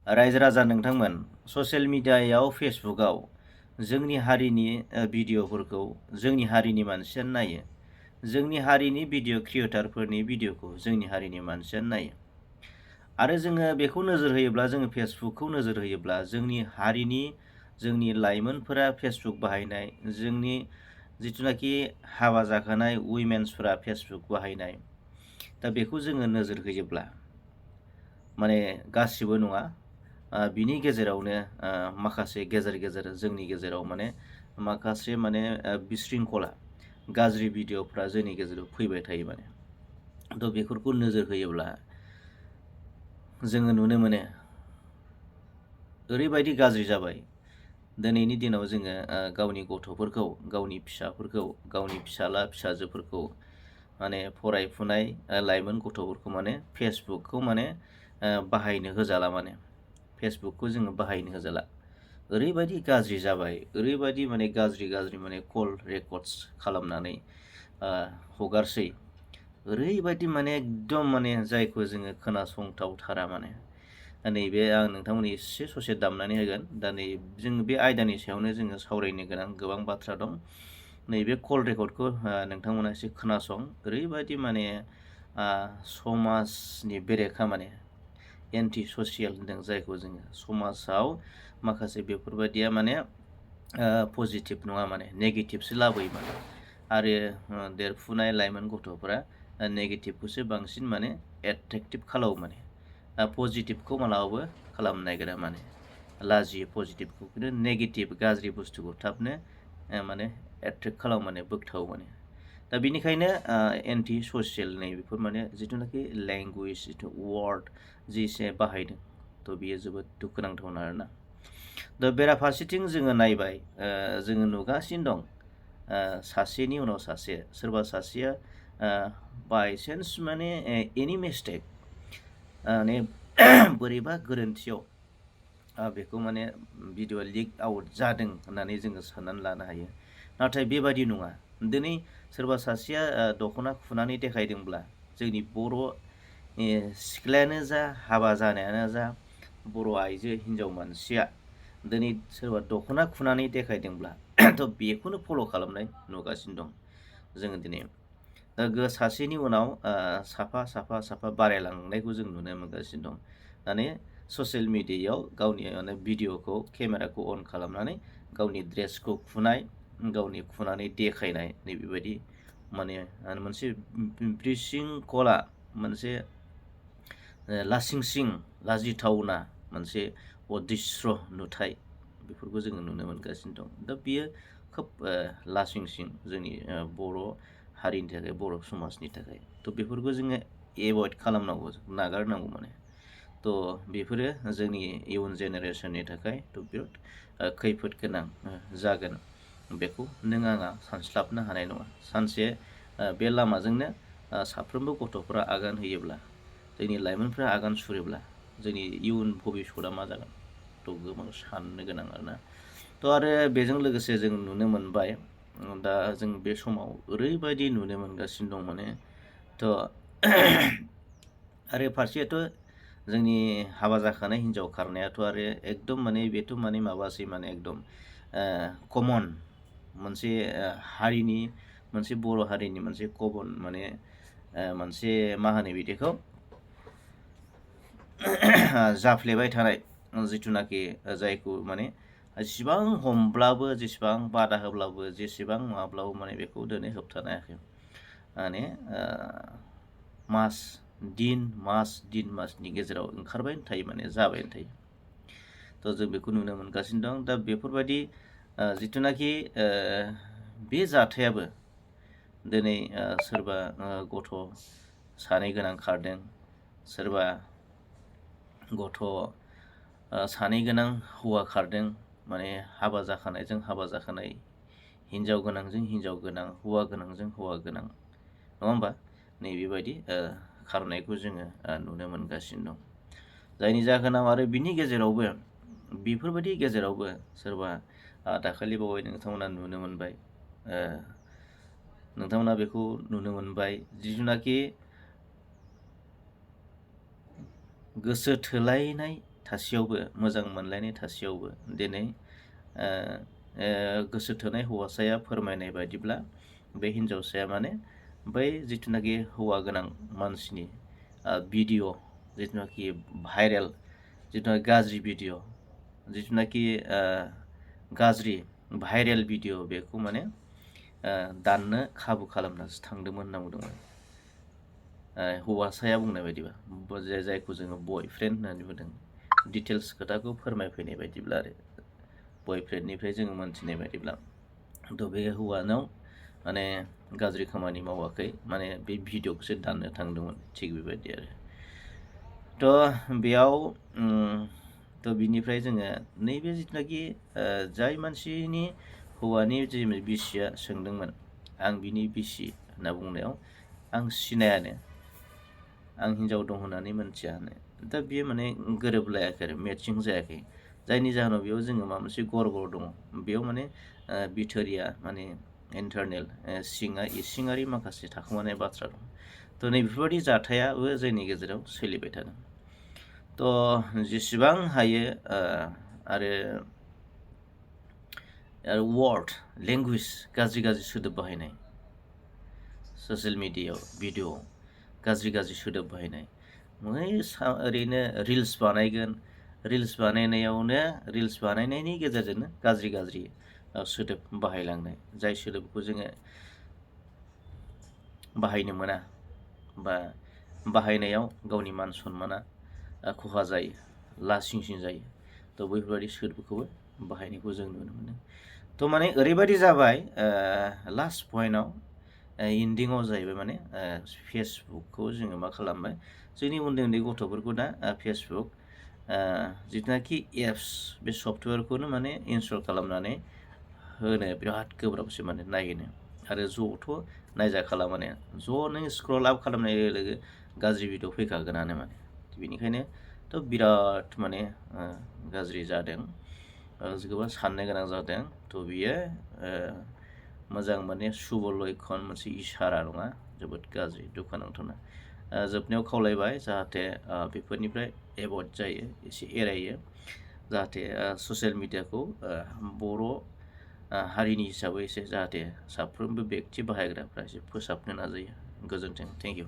रायजो राजा नोंथांमोन ससियेल मिडियायाव फेसबुकआव जोंनि हारिनि भिडिअ'फोरखौ जोंनि हारिनि मानसियानो नायो। जोंनि हारिनि भिडिअ' क्रिएटरफोरनि भिडिअ'खौ जोंनि हारिनि मानसियानो नायो। आरो जोङो बेखौ नोजोर होयोब्ला जोङो फेसबुकखौ नोजोर होयोब्ला जोंनि हारिनि जोंनि लाइमोनफोरा फेसबुक बाहायनाय जोंनि जिथुनाखि हाबा जाखानाय उइमेन्सफोरा फेसबुक बाहायनाय दा बेखौ जोङो नोजोर होयोब्ला माने गासिबो नङा बिनि गेजेरावनो माखासे गेजेर गेजेर जोंनि गेजेराव माने माखासे माने बिशृंखला गाज्रि भिडिअ'फ्रा जोंनि गेजेराव फैबाय थायो माने थ' बेफोरखौ नोजोर होयोब्ला जोङो नुनो मोनो ओरैबायदि गाज्रि जाबाय दिनैनि दिनाव जोङो गावनि गथ'फोरखौ गावनि फिसाफोरखौ गावनि फिसाला फिसाजोफोरखौ माने फरायफुनाय लाइमोन गथ'फोरखौ माने फेसबुकखौ माने बाहायनो होजाला माने फेसबुकखौ जोङो बाहायनो होजाला ओरैबायदि गाज्रि जाबाय ओरैबायदि माने गाज्रि माने कल रेकर्डस खालामनानै हगारसै ओरैबायदि माने एकदम माने जायखौ जोङो खोनासंथावथारा माने नैबे आं नोंथांमोननि एसे ससे दामनानै होगोन दा नै जों बे आयदानि सायावनो जोङो सावरायनो गोनां गोबां बाथ्रा दं नैबे कल रेकर्डखौ नोंथांमोना एसे खोनासं ओरैबायदि माने समाजनि बेरेखा माने एन्टि ससियेल होनदों जायखौ जोङो समाजाव माखासे बेफोरबायदिया माने पजिटिभ नङा माने नेगेटिभसो लाबोयो माने आरो देरफुनाय लाइमोन गथ'फोरा नेगेटिभखौसो बांसिन माने एट्रेक्टिभ खालामो माने पजिटिभखौ मालाबाबो खालामनो नागिरा माने लाजियो पजिटिभखौ खिन्थु नेगेटिभ गाज्रि बुस्थुखौ थाबनो माने एट्रेक्ट खालामो माने बोगथाबो माने दा बेनिखायनो एन्टि ससियेल नै बेफोर माने जिथुनाखि लेंगुवेज जिथु वार्ड जि एसे बाहायदों थ' बियो जोबोद दुखुनांथावना आरोना दा बेराफारसेथिं जोङो नायबाय जोङो नुगासिनो दं सासेनि उनाव सासे सोरबा सासेया बायसान्स माने एनि मिस्टेक माने बोरैबा गोरोन्थियाव बेखौ माने भिडिअ लिक आउट जादों होननानै जोङो साननानै लानो हायो नाथाय बेबादि नङा दिनै सोरबा सासेया दख'ना खुनानै देखायदोंब्ला जोंनि बर' सिख्लायानो जा हाबा जानायानो जा बर' आइजो हिनजाव मानसिया दिनै सोरबा दख'ना खुनानै देखायदोंब्ला थ' बेखौनो फल' खालामनाय नुगासिनो दं जोङो दिनै सासेनि उनाव साफा बारायलांनायखौ जों नुनो मोनगासिनो दं माने ससियेल मिडियायाव गावनि माने भिडिअ'खौ केमेराखौ अन खालामनानै गावनि ड्रेसखौ गावनि खुनानै देखायनाय नैबेबायदि माने मोनसे बिसिंखला मोनसे लासिंसिं लाजिथावना मोनसे अदृश्य नुथाय बेफोरखौ जोङो नुनो मोनगासिनो दं दा बियो खोब लासिंसिं जोंनि बर' हारिनि थाखाय बर' समाजनि थाखाय थ' बेफोरखौ जोङो एभयड खालामनांगौ नागारनांगौ माने थ' बेफोरो जोंनि इयुन जेनेरेसननि थाखाय थ' बिराद खैफोद गोनां जागोन बेखौ नों आंहा सानस्लाबनो हानाय नङा सानसे बे लामाजोंनो साफ्रोमबो गथ'फोरा आगान होयोब्ला जोंनि लाइमोनफ्रा आगान सुरोब्ला जोंनि इयुन भबिसतआ मा जागोन थ' गोबां साननो गोनां आरोना थ' आरो बेजों लोगोसे जों नुनो मोनबाय दा जों बे समाव ओरैबायदि नुनो मोनगासिनो दं माने थ' आरो फारसेयाथ' जोंनि हाबा जाखानाय हिनजाव खारनायाथ' आरो एकदम माने बेथ' माने माबासै माने एकदम कमन मोनसे हारिनि मोनसे बर' हारिनि मोनसे कमन माने मोनसे मा होनो बिदिखौ जाफ्लेबाय थानाय जिथुनाखि जायखौ माने जेसेबां हमब्लाबो जेसेबां बादा होब्लाबो जेसेबां माब्लाबो माने बेखौ दिनै होबथानो हायाखै माने मासनि गेजेराव ओंखारबायानो थायो माने जाबायानो थायो थ' जों बेखौ नुनो मोनगासिनो दं दा बेफोरबायदि जिथुनाखि बे जाथायाबो दिनै सोरबा गथ' सानै गोनां खारदों सोरबा गथ' सानै गोनां हौवा खारदों माने हाबा जाखानाय हिनजाव गोनांजों हिनजाव गोनां हौवा गोनांजों हौवा गोनां नङा होमबा नैबेबायदि खारनायखौ जोङो नुनो मोनगासिनो दं जायनि जाहोनाव आरो बिनि गेजेरावबो बेफोरबायदि गेजेरावबो सोरबा दाखालि बावै नोंथांमोना बेखौ नुनो मोनबाय जिथुनाखि गोसो थोलायनाय थासेयावबो मोजां मोनलायनाय थासेयावबो दिनै गोसो थोनाय हौवासाया फोरमायनाय बायदिब्ला बे हिन्जावसाया माने बै जिथुनाखि हौवा गोनां मानसिनि भिडिअ जिथुनाखि भाइरेल जिथुनाखि गाज्रि भिडिअ जिथुनाखि गाज्रि भाइरेल भिडिअ बेखौ माने दाननो खाबु खालामनासो थांदोंमोन होनना बुंदोंमोन हौवासाया बुंनाय बायदिबा जायखौ जोङो बयफ्रेन्ड होननानै बुंदों डिटेल्स खोथाखौ फोरमायफैनाय बायदिब्ला आरो बयफ्रेन्डनिफ्राय जोङो मोनथिनाय बायदिब्ला थ' बे हौवानाव माने गाज्रि खामानि मावाखै माने बे भिडिअखौसो दाननो थांदोंमोन थिग बेबायदि आरो थ' बेयाव थ' बिनिफ्राय जोङो नैबे जिथुनाखि जाय मानसिनि हौवानि जि बिसिया सोंदोंमोन आं बिनि बिसि होनना बुंनायाव आं सिनायानो आं हिन्जाव दं होननानै मोनथियानो दा बेयो माने गोरोबलायाखै आरो मेटसिं जायाखै जायनि जाहोनाव बेयाव जोङो माबा मोनसे गरबर दङ बेयाव माने बिथोरिया माने इन्टारनेल इसिङारि माखासे थाखोमानाय बाथ्रा दं थ' नैबेफोरबायदि जाथायाबो जोंनि गेजेराव सोलिबाय थादों थ' जेसेबां हायो आरो वार्ड लेंगुवेज गाज्रि सोदोब बाहायनाय ससियेल मिडियायाव भिडिअ गाज्रि सोदोब बाहायनाय ओरैनो रिल्स बानायगोन रिल्स बानायनायनि गेजेरजोंनो गाज्रि सोदोब बाहायलांनाय जाय सोदोबखौ जोङो बाहायनो मोना बा बाहायनायाव गावनि मान सन्माना खहा जायो लासिंसिं जायो थ' बैफोरबायदि सोदोबखौबो बाहायनायखौ जों नुनो मोनो थ' माने ओरैबायदि जाबाय लास्ट पइन्टआव इन्डिङाव जाहैबाय माने फेसबुकखौ जोङो मा खालामबाय जोंनि उन्दै गथ'फोरखौ दा फेसबुक जिथुनाखि एप्स बे सफ्टवेयारखौनो माने इनस्टल खालामनानै होनो बिराद गोब्राबसै माने नायनो आरो ज'थ' नायजाखाला माने ज' नों स्क्रल आप खालामनाय लोगो गाज्रि भिडिअ फैखागोनानो माने बेनिखायनो थ' बिराद माने गाज्रि जादों गोबां साननो गोनां जादों थ' बियो मोजां माने शुभ लक्षन मोनसे इसारा नङा जोबोद गाज्रि दुखुनांथावना जोबनायाव खावलायबाय जाहाथे बेफोरनिफ्राय एभयड जायो एसे एरायो जाहाथे ससियेल मिडियाखौ बर' हारिनि हिसाबै एसे जाहाथे साफ्रोमबो बेक्ति बाहायग्राफ्रा एसे फोसाबनो नाजायो गोजोन्थों थेंक इउ